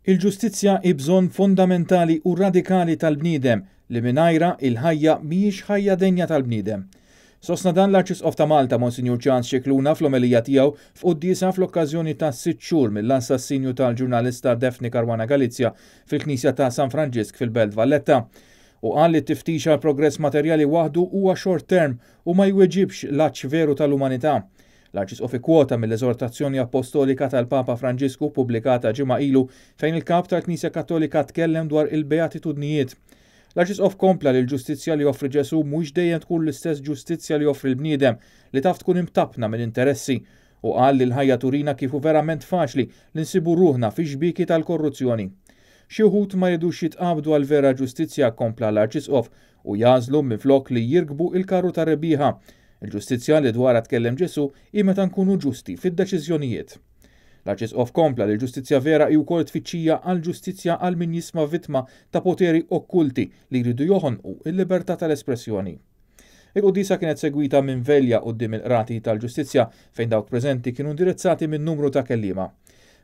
Il-ġustizzja hi bżonn fondamentali u radikali tal-bniedem li mingħajrha il-ħajja mhijiex ħajja denja tal-bniedem. Sostna dan l-Arċisqof ta' Malta Monsinjur Charles Scicluna fl-omelija tiegħu f'quddiesa fl-okkażjoni ta' sitt xhur mill-assassinju tal-ġurnalista Daphne Caruana Galizia fil-Knisja ta' San Franġisk fil-Belt Valletta. U qal li t-tiftix għal progress materjali waħdu huwa short term u ma jweġibx l-għatx veru tal-umanità. L-Arċisqof ikkwota mill-eżortazzjoni appostolika tal-Papa Franġisku ppubblikata ġimgħa ilu fejn il-Kap tal-Knisja Kattolika tkellem dwar il-beatitudnijiet. L-Arċisqof kompla li l-ġustizzja li joffri Ġesù mhux dejjem tkun l-istess ġustizzja li joffri l-bniedem li taf tkun imtappna minn interessi u qal li l-ħajja turina kif hu verament faċli li nsibu ruħna fix-xbieki tal-korruzzjoni. Xi wħud ma jridux jitqabdu għall-vera ġustizzja, kompla l-Arċisqof, u jagħżlu minflok li jirkbu il-karru tar-rebbieħa. Il-ġustizzja li dwarha tkellem Ġesù hi meta nkunu ġusti fid-deċiżjonijiet. L-Arċisqof kompla li l-ġustizzja vera hi wkoll tfittxija għall-ġustizzja għal min jisma' vittma ta' poteri okkulti li jridu joħonqu l-libertà tal-espressjoni. Il-quddiesa kienet segwita minn velja quddiem il-Qrati tal-Ġustizzja fejn dawk preżenti kienu indirizzati minn numru ta' kelliema.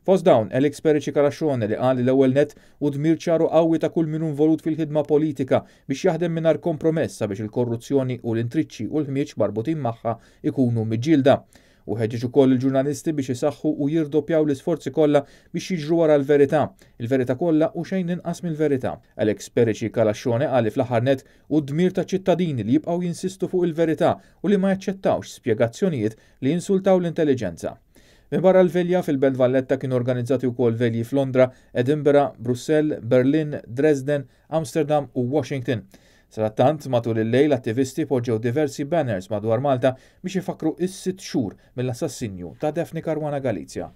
Fost dawn, Alex Perici Calascione li qal li l-ewwel nett hu dmir ċar u qawwi ta' kull min hu involut fil-ħidma politika biex jaħdem mingħajr kompromess sabiex il-korruzzjoni u l-intriċċi u l-ħmieġ marbutin magħha jkunu miġġielda. Hu ħeġġeġ ukoll lill-ġurnalisti biex isaħħu u jirdoppjaw l-isforzi kollha biex jiġru wara l-verità, il-verità kollha u xejn inqas mill-verità. Alex Perici Calascione qal li fl-aħħar nett hu d-dmir taċ-ċittadini li jibqgħu jinsistu fuq il-verità u li ma jaċċettawx spjegazzjonijiet li jinsultaw l-intelliġenza. Minbarra l-velja fil-Belt Valletta kienu organizzati wkoll velji f'Londra, Edinburgh, Brussell, Berlin, Dresden, Amsterdam u Washington. Sadattant, matul il-lejl attivisti poġġew diversi banners madwar Malta biex ifakkru s-sitt xhur mill-assassinju ta' Daphne Caruana Galizia.